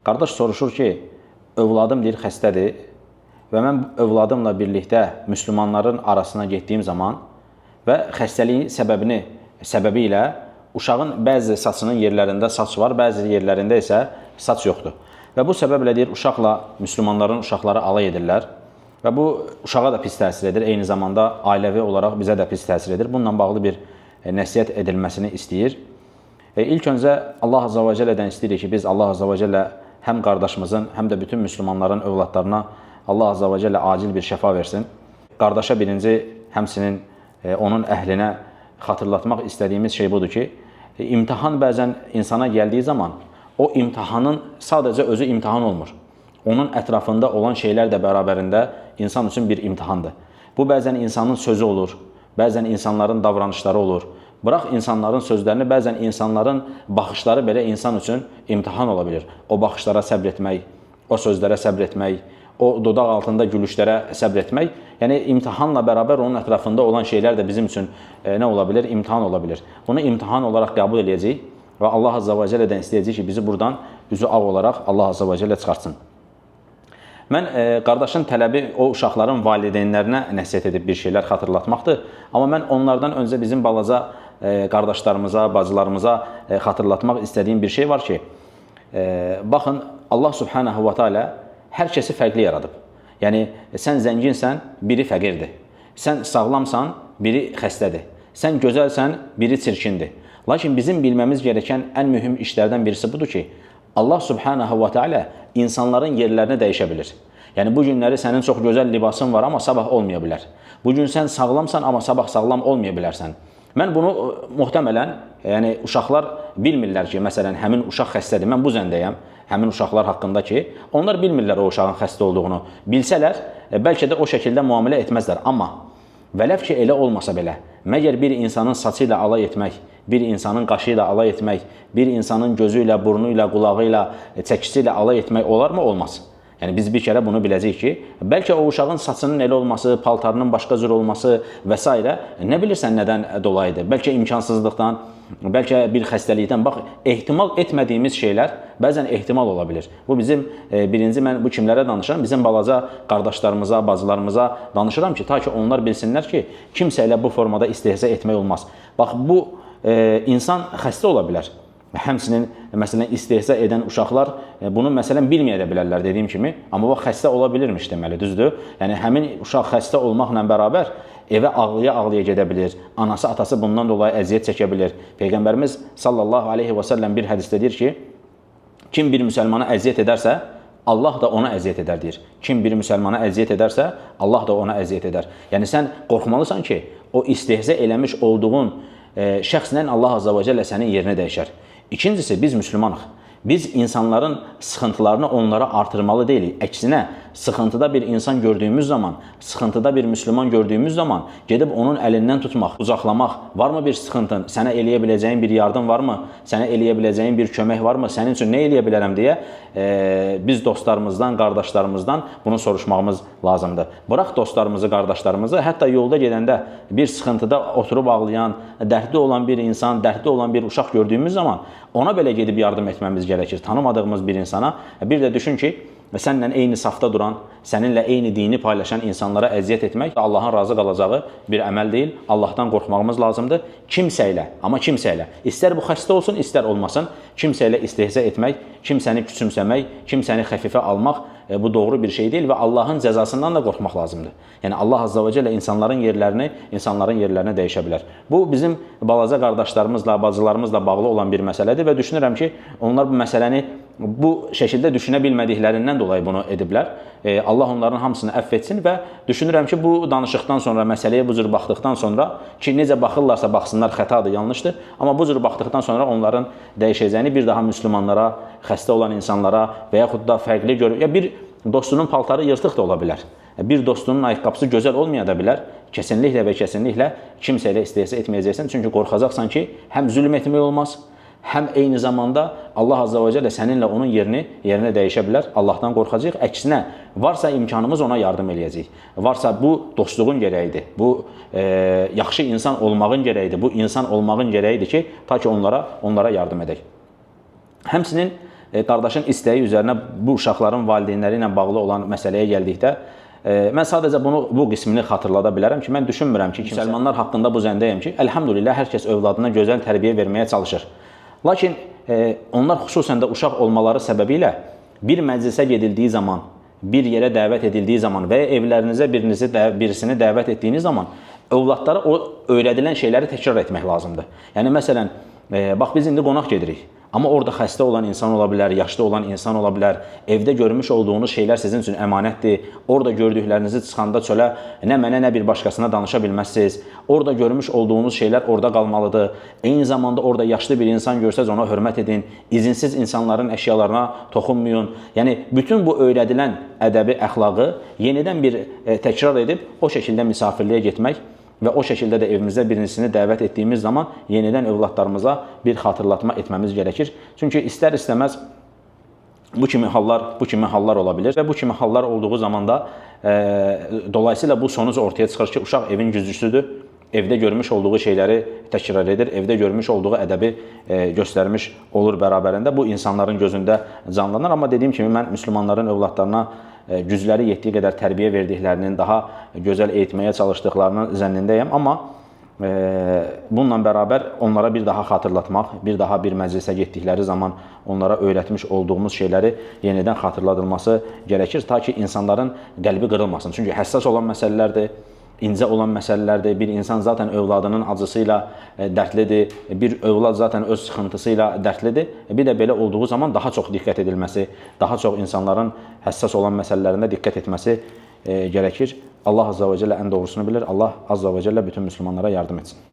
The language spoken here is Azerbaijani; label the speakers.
Speaker 1: Qardaş soruşur ki, övladım deyir xəstədir və mən övladımla birlikdə müsəlmanların arasına getdiyim zaman və xəstəliyin səbəbi ilə uşağın bəzi saçının yerlərində saç var, bəzi yerlərində isə saç yoxdur. Və bu səbəblə deyir uşaqla müsəlmanların uşaqları alay edirlər və bu uşağa da pis təsir edir, eyni zamanda ailəvi olaraq bizə də pis təsir edir. Bununla bağlı bir nəsihət edilməsini istəyir. İlk öncə Allah Azza və Cəllədən istəyirik ki, biz Allah Azza və Cəllə həm qardaşımızın, həm də bütün müsəlmanların övladlarına Allah Azza və Cəllə acil bir şəfa versin. Qardaşa birinci, həmçinin onun əhlinə xatırlatmaq istədiyimiz şey budur ki, imtahan bəzən insana gəldiyi zaman o imtahanın sadəcə özü imtahan olmur. Onun ətrafında olan şeylər də bərabərində insan üçün bir imtahandır. Bu bəzən insanın sözü olur, bəzən insanların davranışları olur. Bırax insanların sözlərini, bəzən insanların baxışları belə insan üçün imtahan ola bilir. O baxışlara səbr etmək, o sözlərə səbr etmək, o dodaq altında gülüşlərə səbr etmək, yəni imtahanla bərabər onun ətrafında olan şeylər də bizim üçün nə ola bilər? İmtahan ola bilir. Bunu imtahan olaraq qəbul eləyəcəyik və Allah Azza və Cəllədən istəyəcəyik ki, bizi buradan üzü ağ olaraq Allah Azza və Cəllə çıxartsın. Mən qardaşın tələbi o uşaqların valideynlərinə nəsihət edib bir şeylər xatırlatmaqdır. Amma mən onlardan öncə bizim balaca qardaşlarımıza, bacılarımıza xatırlatmaq istədiyim bir şey var ki, baxın Allah Subhanahu va Taala hər kəsi fərqli yaradıb. Yəni sən zənginsən, biri fəqirdir. Sən sağlamsan, biri xəstədir. Sən gözəlsən, biri çirkindir. Lakin bizim bilməmiz gerəkən ən mühüm işlərdən birisi budur ki, Allah Subhanahu va Taala insanların yerlərini dəyişə bilir. Yəni bu günləri sənin çox gözəl libasın var, amma sabah olmaya bilər. Bu gün sən sağlamsan, amma sabah sağlam olmaya bilərsən. Mən bunu muhtəmələn, yəni uşaqlar bilmirlər ki, məsələn, həmin uşaq xəstədir. Mən bu zəndəyəm həmin uşaqlar haqqında ki, onlar bilmirlər o uşağın xəstə olduğunu. Bilsələr, bəlkə də o şəkildə müamilə etməzlər. Amma vələv ki, elə olmasa belə, məgər bir insanın saçı ilə alay etmək, bir insanın qaşı ilə alay etmək, bir insanın gözü ilə, burnu ilə, qulağı ilə, çəkisi ilə alay etmək olarmı? Olmaz. Yəni biz bir kərə bunu biləcəyik ki, bəlkə o uşağın saçının elə olması, paltarının başqa cür olması və s. nə bilirsən nədən dolayıdır? Bəlkə imkansızlıqdan, bəlkə bir xəstəlikdən. Bax, ehtimal etmədiyimiz şeylər bəzən ehtimal ola bilir. Bu bizim birinci mən bu kimlərə danışıram? Bizim balaca qardaşlarımıza, bacılarımıza danışıram ki, ta ki onlar bilsinlər ki, kimsə ilə bu formada istehza etmək olmaz. Bax, bu insan xəstə ola bilər. Həmçinin məsələn istehza edən uşaqlar bunu məsələn bilməyə də bilərlər dediyim kimi, amma o xəstə ola bilirmiş deməli, düzdür? Yəni həmin uşaq xəstə olmaqla bərabər evə ağlaya-ağlaya gedə bilir. Anası, atası bundan dolayı əziyyət çəkə bilir. Peyğəmbərimiz sallallahu aleyhi və səlləm bir hədisdə deyir ki, kim bir müsəlmana əziyyət edərsə, Allah da ona əziyyət edər deyir. Kim bir müsəlmana əziyyət edərsə, Allah da ona əziyyət edər. Yəni sən qorxmalısan ki, o istehza eləmiş olduğun şəxslə Allah Azza və Cəllə sənin yerini dəyişər. İkincisi, biz müsəlmanıq. Biz insanların sıxıntılarını onlara artırmalı deyilik. Əksinə, sıxıntıda bir insan gördüyümüz zaman, sıxıntıda bir müsəlman gördüyümüz zaman gedib onun əlindən tutmaq, qucaqlamaq, varmı bir sıxıntın, sənə eləyə biləcəyin bir yardım varmı, sənə eləyə biləcəyin bir kömək varmı, sənin üçün nə eləyə bilərəm deyə biz dostlarımızdan, qardaşlarımızdan bunu soruşmağımız lazımdır. Bıraq dostlarımızı, qardaşlarımızı, hətta yolda gedəndə bir sıxıntıda oturub ağlayan, dərdli olan bir insan, dərdli olan bir uşaq gördüyümüz zaman ona belə gedib yardım etməmiz gərəkir. Tanımadığımız bir insana. Bir də düşün ki, səninlə eyni safda duran, səninlə eyni dini paylaşan insanlara əziyyət etmək Allahın razı qalacağı bir əməl deyil. Allahdan qorxmağımız lazımdır. Kimsə ilə, amma kimsə ilə, istər bu xəstə olsun, istər olmasın, kimsə ilə istehza etmək, kimsəni küçümsəmək, kimsəni xəfifə almaq bu doğru bir şey deyil və Allahın cəzasından da qorxmaq lazımdır. Yəni Allah Azza və Cəllə insanların yerlərini dəyişə bilər. Bu bizim balaca qardaşlarımızla, bacılarımızla bağlı olan bir məsələdir və düşünürəm ki, onlar bu məsələni bu şəkildə düşünə bilmədiklərindən dolayı bunu ediblər. Allah onların hamısını əfv etsin və düşünürəm ki, bu danışıqdan sonra, məsələyə bu cür baxdıqdan sonra ki, necə baxırlarsa baxsınlar xətadır, yanlışdır. Amma bu cür baxdıqdan sonra onların dəyişəcəyini bir daha müsəlmanlara, xəstə olan insanlara və yaxud da fərqli görür. Ya bir dostunun paltarı yırtıq da ola bilər. Bir dostunun ayaqqabısı gözəl olmaya da bilər. Kesinliklə və kesinliklə kimsə ilə istehza etməyəcəksən. Çünki qorxacaqsan ki, həm zülm etmək olmaz, həm eyni zamanda Allah Azza və Cəllə səninlə onun yerinə dəyişə bilər. Allahdan qorxacağıq. Əksinə, varsa imkanımız ona yardım eləyəcəyik. Varsa bu dostluğun gərəyidir. Bu yaxşı insan olmağın gərəyidir. Bu insan olmağın gərəyidir ki, ta ki onlara yardım edək. Həmçinin Qardaşın istəyi üzərinə bu uşaqların valideynləri ilə bağlı olan məsələyə gəldikdə mən sadəcə bunu bu qismini xatırlada bilərəm ki, mən düşünmürəm ki, müsəlmanlar haqqında bu zəndəyəm ki, əlhamdülillah hər kəs övladına gözəl tərbiyə verməyə çalışır. Lakin onlar xüsusən də uşaq olmaları səbəbilə bir məclisə gedildiyi zaman, bir yerə dəvət edildiyi zaman və ya evlərinizə birisini dəvət etdiyiniz zaman övladlara o öyrədilən şeyləri təkrar etmək lazımdır. Yəni məsələn, bax biz indi qonaq gedirik. Amma orada xəstə olan insan ola bilər, yaşlı olan insan ola bilər. Evdə görmüş olduğunuz şeylər sizin üçün əmanətdir. Orada gördüklərinizi çıxanda çölə nə mənə, nə bir başqasına danışa bilməzsiniz. Orada görmüş olduğunuz şeylər orada qalmalıdır. Eyni zamanda orada yaşlı bir insan görsəz ona hörmət edin. İzinsiz insanların əşyalarına toxunmayın. Yəni bütün bu öyrədilən ədəbi, əxlaqı yenidən bir təkrar edib o şəkildə misafirliyə getmək və o şəkildə də evimizə birisini dəvət etdiyimiz zaman yenidən övladlarımıza bir xatırlatma etməmiz gərəkir. Çünki istər-istəməz bu kimi hallar ola bilər və bu kimi hallar olduğu zaman da dolayısıyla bu sonuc ortaya çıxır ki, uşaq evin güzgüsüdür. Evdə görmüş olduğu şeyləri təkrar edir, evdə görmüş olduğu ədəbi göstərmiş olur bərabərində. Bu insanların gözündə canlanır. Amma dediyim kimi mən müsəlmanların övladlarına gücləri yetdiyi qədər tərbiyə verdiklərinin, daha gözəl eğitməyə çalışdıqlarının zənnindəyəm. Amma bununla bərabər onlara bir daha xatırlatmaq, bir daha bir məclisə getdikləri zaman onlara öyrətmiş olduğumuz şeyləri yenidən xatırladılması gərəkir, ta ki insanların qəlbi qırılmasın. Çünki həssas olan məsələlərdir, incə olan məsələlərdir. Bir insan zaten övladının acısıyla dərdlidir, bir övlad zaten öz sıxıntısı ilə dərdlidir. Bir də belə olduğu zaman daha çox diqqət edilməsi, daha çox insanların həssas olan məsələlərində diqqət etməsi gərəkir. Allah Azza və Cəllə ən doğrusunu bilir. Allah Azza və Cəllə bütün müsəlmanlara yardım etsin.